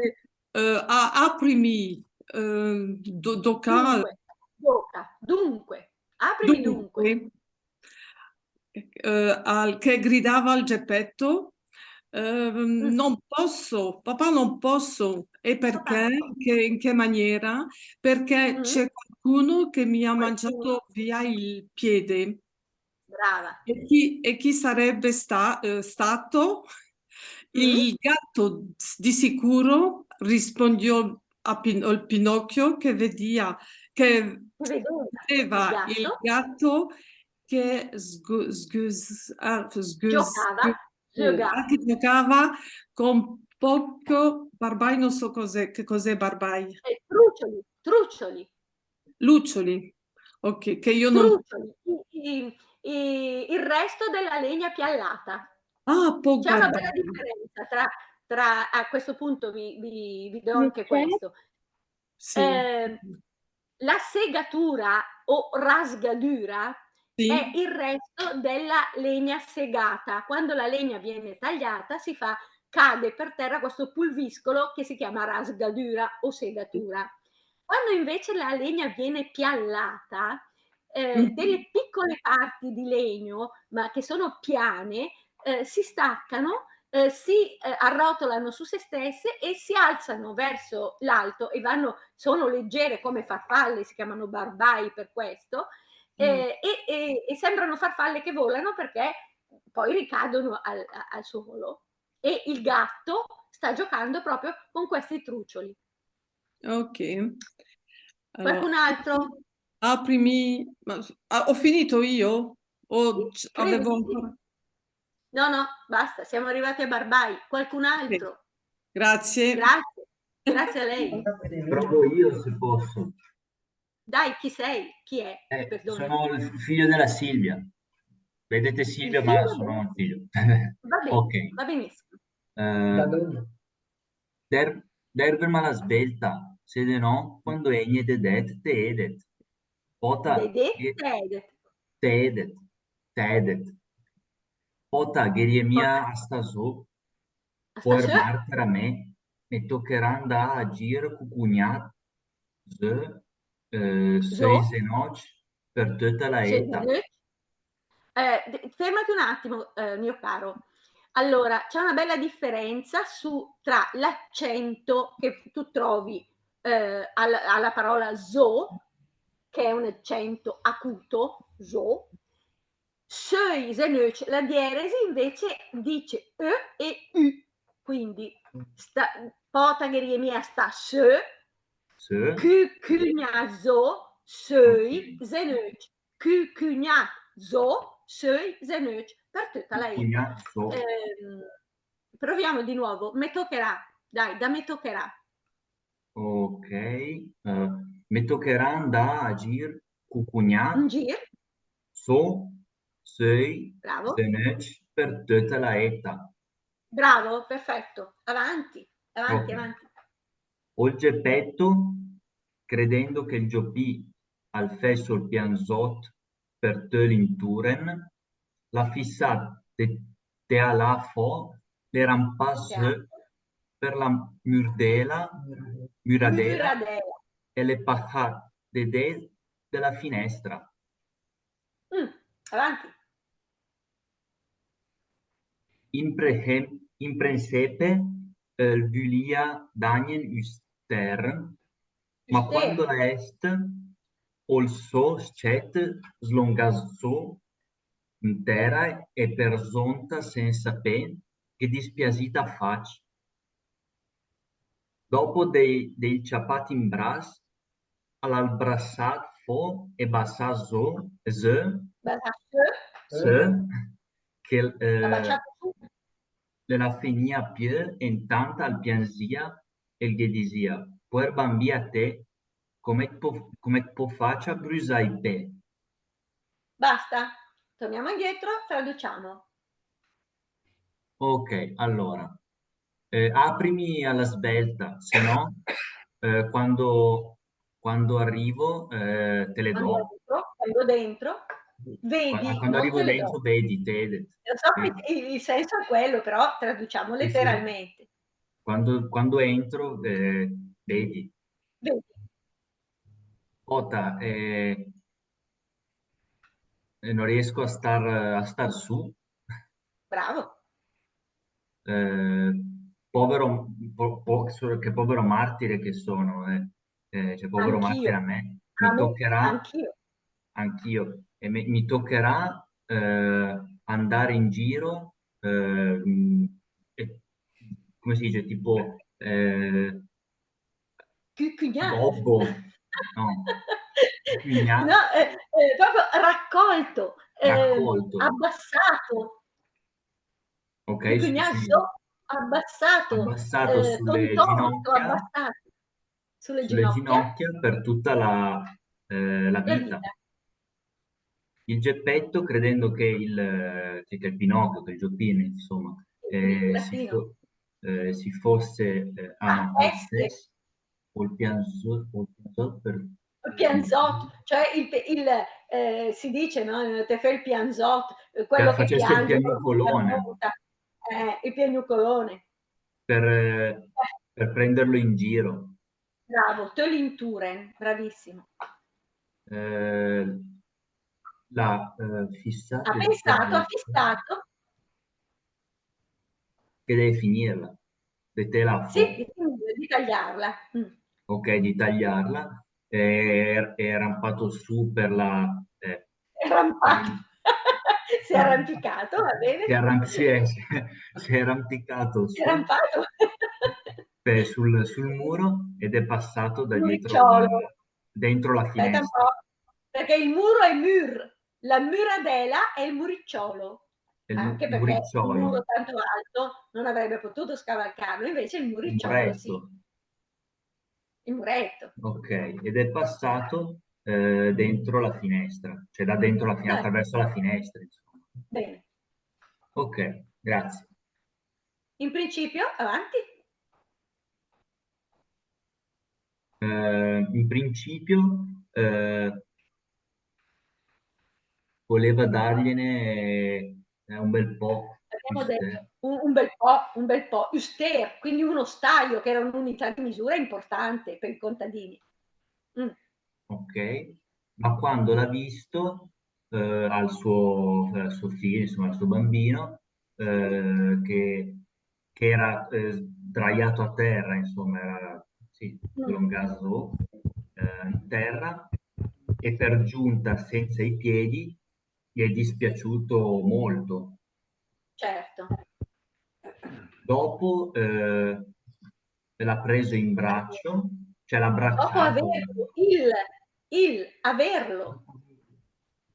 eh, a-, aprimi, eh, do-, dóca. Dunque, dóca, dunque, aprimi dunque. Dunque. Eh, al, che gridava al Gepèto, ehm, non posso, papà, non posso. E perché? Che, in che maniera? Perché c'è qualcuno che mi ha mangiato via il piede. Brava. E chi, e chi sarebbe sta-, eh, stato? Il gatto, di sicuro, rispondió a Pin-, ol Pinocchio che vedìa, che vedeva il gatto che sgu-, sgu-, s-, ah, sgu-, giocava, sgu-, giocava. Ah, che giocava con pòch barbài, non so cos'è, che cos'è barbài. Eh, trucioli, trucioli. Luccioli. Ok, che io non... Trucioli, i, i, i-, il resto della legna piallata. Ah, pò C'è una guardà. bella differenza tra, tra, a questo punto vi, vi, vi do anche Perché? Questo. Sì. Eh, la segatura o rasgadüra Sì. è il resto della legna segata. Quando la legna viene tagliata, si fa, cade per terra questo pulviscolo che si chiama rasgadüra o segatura. Quando invece la legna viene piallata, eh, Mhm. delle piccole parti di legno, ma che sono piane, eh, si staccano, eh, si, eh, arrotolano su se stesse e si alzano verso l'alto e vanno, sono leggere come farfalle, si chiamano barbai per questo, Mm. eh, e, e- e sembrano farfalle che volano perché poi ricadono al, a- al suolo. E il gatto sta giocando proprio con questi trucioli. Ok. Allora, Qualcun altro? aprimi, ma, ah, ho finito io? O Sì, c-, credo avevo di sì. ancora? No, no, basta, siamo arrivati a Barbai. Qualcun altro? Grazie. Grazie. Grazie a lei. Provo io, se posso. Dai, chi sei? Chi è? Eh, Perdona. Sono il figlio della Silvia. Vedete Silvia, Il ma figlio sono della il figlio. Va bene, Ok. Va benissimo. Eh, der, der vèr ma la sbelta, se de no, quando ègne de dét, te édet. Pòta, Dedet, che- tedet. te édet, te édet. Pòta, ghe rie mia a stà zó, A pòer stà zó? màrtir a mé, me tocherà 'ndà a gir cü cugnàt, zó, eh, Zó? söi zenòcc per töta la Sì, éta. eh, de- fermati un attimo, eh, mio caro. Allora, c'è una bella differenza su, tra l'accento che tu trovi, eh, alla, alla parola zó, che è un accento acuto, zó, söi zenöcc, la dieresi invece dice ö e ü. Quindi, sta, pòta ghe rie mia a stà sö, Sö, cü cugnàt zó, söi Ok. zenöcc. Cü cugnàt zó, söi zenöcc. Per töta la éta. Cugnàt zó. Ehm, proviamo di nuovo. Me tocherà. Dai, da me tocherà. Ok. Eh, me tocherà 'ndà a gir cü cugnàt In gir. zó, söi Bravo. zenöcc per töta la éta. Bravo, perfetto. Avanti, avanti, Ok. Avanti. Ol Gepèto, credendo che 'l Giopì al fès ol pianzòt per töl intùren, l'à fissàt de, de alà fò, l'è rampàt zó per la mürdèla, müradèla, Müradèla. e l'è pachàt de dét de la finèstra. Mm, Avanti. In prehem-, in prensépe, eh, 'l vülìa dàgnen ü stern, ma Stern. quando l'à ést ol sò s-cèt slongàt zó in tèra e per zónta sènsa pé, gh'è dispiasìta fàcc. Dòpo de, de 'l ciapàt in brass, l'à 'l brassàt fò e basàt zó, zó, Basàt sö, zó, che, eh, l'à basàt sö. le la fenìa piö e intant al pianzìa e 'l ghe disìa: "Poer bambì a té, come pò, come pò fàcia a brüsà i pé?" Basta. Torniamo indietro, traduciamo. Ok, allora, eh, aprimi alla svelta, se no, eh, quando, quando arrivo, eh, te le Quando do. entro, quando dentro, vedi, Quando, quando non arrivo te le dentro, do. vedi, te le. Lo so, Vedi. il, il senso è quello, però traduciamo Sì, sì. Letteralmente. Quando, quando entro, eh, vedi. Vedi. Ota, eh, eh, non riesco a star, a star su. Bravo. Eh, povero, po-, po-, che povero martire che sono, eh. Eh, cioè, povero Anch'io. martire a me. Mi A me, toccherà, anch'io. Anch'io. E mi, mi toccherà, eh, andare in giro, eh, mm, e, come si dice, tipo, eh, Cucugnà. Gobbo. No. Cucugnà. No, eh, eh, proprio raccolto, eh, Raccolto. Abbassato. Ok, sì, Cucugnà sì. Zó, abbassato, Abbassato eh, sulle contorto, ginocchia. Abbassato. Sulle Sulle ginocchia. Ginocchia per tutta la, eh, la La vita. Vita. il Geppetto, credendo che il, che, che il Pinocchio, che il Gioppino, insomma, eh, si fo-, eh, si fosse, eh, ah, no, o il pianzot, o il pianzot per... Il pianzot, cioè il, il, eh, si dice, no? Te fè il pianzot, eh, quello che piange, quello che si lamenta. Eh, il piagnucolone. Per, eh, per prenderlo in giro. Bravo, töl in turen, bravissimo. Eh, l'ha, eh, fissato. Ha pensato, ha fissato. Che deve finirla. De tela fò. Sì, di finirla, di tagliarla. Mm. Ok, di tagliarla. E, e rampato su per la, eh, è rampato. Si è arrampicato, va bene? Si è arram-, si è, si è, si è arrampicato su, si è rampato, eh, sul, sul muro ed è passato da dietro, dentro la finestra. Aspetta un po', perché il muro è mur, la muradela è il muricciolo. È il mu-, anche perché il muro tanto alto non avrebbe potuto scavalcarlo, invece il muricciolo sì. Il muretto. Il muretto. Ok, ed è passato, eh, dentro la finestra, cioè da dentro la finestra, attraverso la finestra, insomma. Bene. Ok, grazie. In principio, avanti. Eh, in principio, eh, voleva dargliene, eh, un bel po'. Abbiamo detto un, un bel po', un bel po', üstér, quindi uno staio, che era un'unità di misura importante per i contadini. Mm. Ok, ma quando l'ha visto, eh, al suo, al suo figlio, insomma, al suo bambino, eh, che, che era, eh, sdraiato a terra, insomma, era, sì, sdrongato, eh, in terra, e per giunta senza i piedi, gli è dispiaciuto molto. Certo. Dopo, eh, l'ha preso in braccio, cioè l'ha abbracciato. Dopo averlo, il, il averlo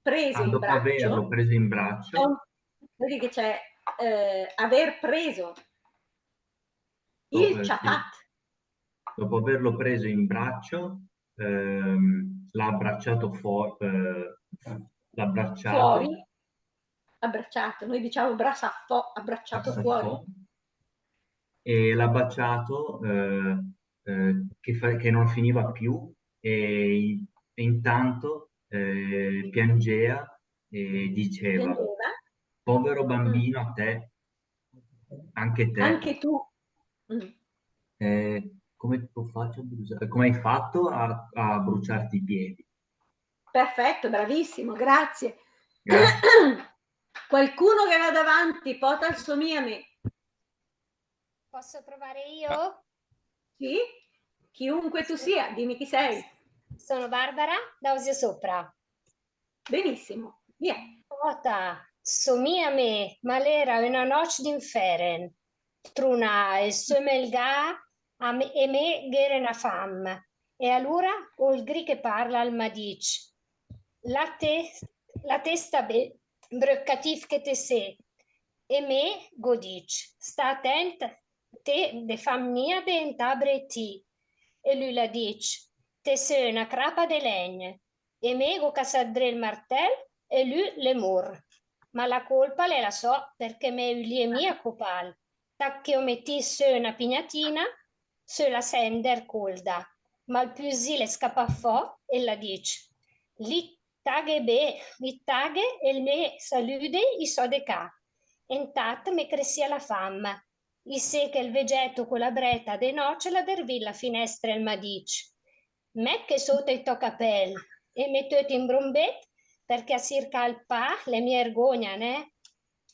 preso in braccio. Ah, dopo averlo preso in braccio. C'è un, vedi che c'è, eh, aver preso. Il, eh, sì. Ciapat. Dopo averlo preso in braccio, ehm, l'ha abbracciato fo-, eh, l'ha abbracciato. Fuori. Abbracciato, noi diciamo brassà fò, abbracciato fuori. Brassà fò. E l'ha baciato, eh, eh, che fa-, che non finiva più, e in-, e intanto, eh, piangeva e diceva: "Povero bambino, a te, anche te." Anche tu. Mm. Eh, come faccio a bruciare, come hai fatto a, a bruciarti i piedi? Perfetto, bravissimo, grazie. Grazie. Qualcuno che vada avanti, pota, al somìa a mé. Posso provare io? Sì, chiunque tu sia, dimmi chi sei. Sono Barbara, da Osio Sopra. Benissimo, via. Pota, somìa a mé, ma l'éra öna nòcc d'infèren. Trunàa, el söl mèl gh'ìa, a mé, e mé gh'ére öna fam. E alura ol gri che parla al m'à dicc: "La te, la te sta bé, bröt catìv che te sé." E mé gh'ó dicc: "Sta atènt, te de fam mia deentà bretì." E lü l'à dicc: "Te sé öna crapa de lègn." E mé gh'ó casàt dré 'l martèl e lü l'è mórt. Ma la cólpa l'è la sò, perchè mé ülìe mia copàl. Tat che ó metìt sö öna pignatina, sö la sènder cólda. Ma 'l püsì l'è scapàt fò e l'à dicc: "Lì taghe bé, lì taghe e 'l mé salüde i sò de cà." E intat me cressìa la fam. Isé che 'l vegèt co la brèta de nòcc l'à dervìt la finèstra e 'l m'à dicc: "Mèt ché sóta i tò capèl." E mé töt imbrombét, perchè a sircà 'l pà l'è mia ergógna, nè?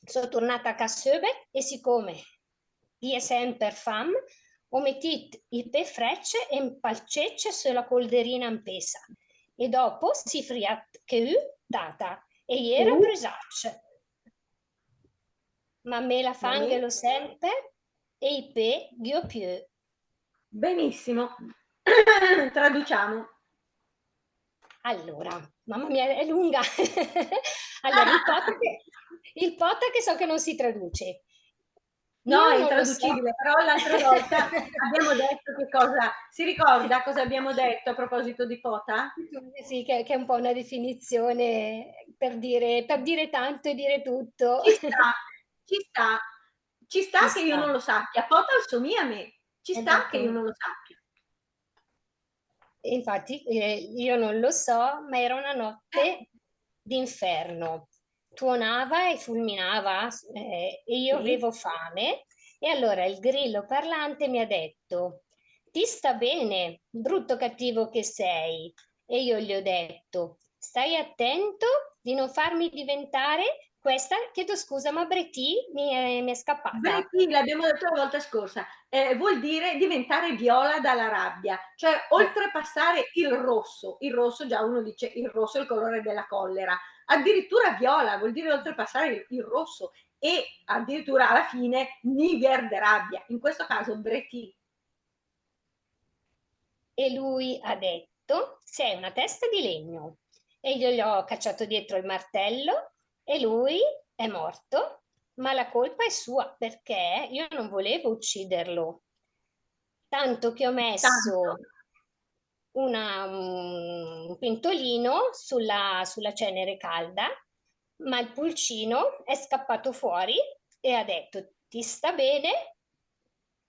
Só turnàt a cà söbet e, sicóme gh'ìe sèmper fam, ó metìt i pé frècc e 'n palcécc sö la colderina 'mpésa. E dòpo sì friàt ché ü, tata, e i éra brüsàcc. Ma mé la fam ghe l'ó sèmper e i pé gh'i ó piö. Benissimo. Traduciamo. Allora, mamma mia, è lunga. Allora, il pota che, il pota che so che non si traduce. No, è intraducibile, però l'altra volta abbiamo detto che cosa, si ricorda cosa abbiamo detto a proposito di pota? Sì, che, che è un po' una definizione per dire, per dire tanto e dire tutto. Ci sta, ci sta, ci sta che io non lo sappia, pòta 'l só mia mé, ci sta che io non lo sappia. Infatti, eh, io non lo so, ma era una notte d'inferno. Tuonava e fulminava, eh, e io avevo fame, e allora il grillo parlante mi ha detto: "Ti sta bene, brutto cattivo che sei." E io gli ho detto: "Stai attento di non farmi diventare questa", chiedo scusa, ma bretì mi è, mi è scappata. Bretì, l'abbiamo detto la volta scorsa, eh, vuol dire diventare viola dalla rabbia, cioè oltrepassare il rosso. Il rosso, già uno dice, il rosso è il colore della collera, addirittura viola vuol dire oltrepassare il, il rosso, e addirittura alla fine nìgher de rabbia, in questo caso bretì. E lui ha detto: "Sei una testa di legno." E io gli ho cacciato dietro il martello e lui è morto, ma la colpa è sua, perché io non volevo ucciderlo. Tanto che ho messo una, un pentolino sulla, sulla cenere calda, ma il pulcino è scappato fuori e ha detto: "Ti sta bene?"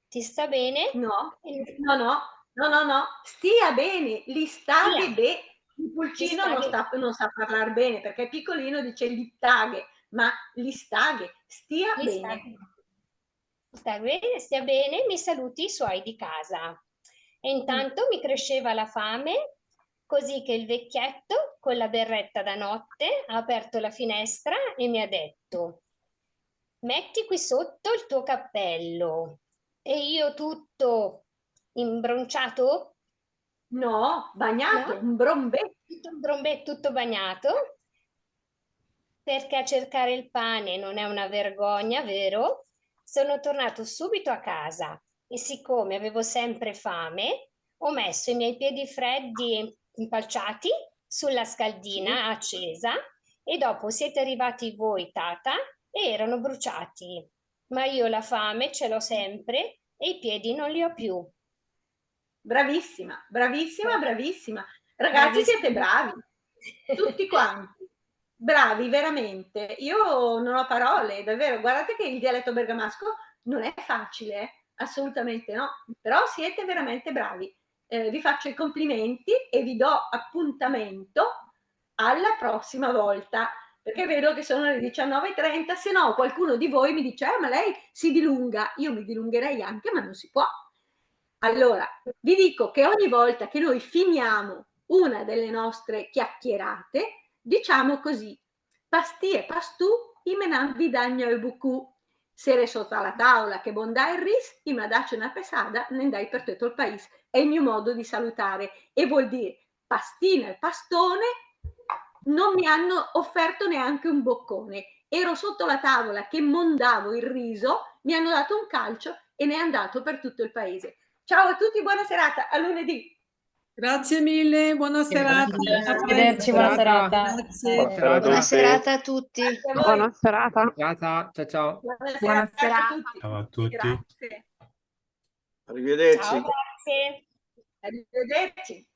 Ti sta bene? No, no, no, no, no, no. Stia bene, li staghe bé. Il pulcino non sta, non sa parlar bene, perché è piccolino, dice li taghe, ma li staghe, stia bene. Sta bene, stia bene, mi saluti i suoi di casa. E intanto mi cresceva la fame, così che il vecchietto, con la berretta da notte, ha aperto la finestra e mi ha detto: "Metti qui sotto il tuo cappello." E io tutto imbronciato? No, bagnato, no? Imbrombé. Tutto imbrombé, tutto bagnato. Perché a cercare il pane non è una vergogna, vero? Sono tornato subito a casa e siccome avevo sempre fame, ho messo i miei piedi freddi e impalciati sulla scaldina accesa e dopo siete arrivati voi, tata, e erano bruciati. Ma io la fame ce l'ho sempre e i piedi non li ho più. Bravissima, bravissima, bravissima. Ragazzi, siete bravi. Tutti quanti. Bravi, veramente. Io non ho parole, davvero. Guardate che il dialetto bergamasco non è facile, eh? Assolutamente no. Però siete veramente bravi. Eh, vi faccio i complimenti e vi do appuntamento alla prossima volta, perché vedo che sono le diciannove e trenta, se no qualcuno di voi mi dice: "Eh, ma lei si dilunga." Io mi dilungherei anche, ma non si può. Allora, vi dico che ogni volta che noi finiamo una delle nostre chiacchierate, diciamo così: "Pastì e pastù, i me n'han vì dà gna ü bucù. Sére sóta la tàola che bondà el ris, i m'à dacc öna pesada, ne 'ndài per töt ol paìs." È il mio modo di salutare e vuol dire: "Pastina e pastone, non mi hanno offerto neanche un boccone. Ero sotto la tavola che mondavo il riso, mi hanno dato un calcio e ne è andato per tutto il paese." Ciao a tutti, buona serata, a lunedì. Grazie mille, buona serata. Arrivederci, buona serata. Grazie. Buona serata. Buona serata a tutti. Grazie a voi. Buona serata. Ciao, ciao. Buona serata a tutti. Ciao a tutti. Grazie. Arrivederci. Ciao, grazie. Arrivederci.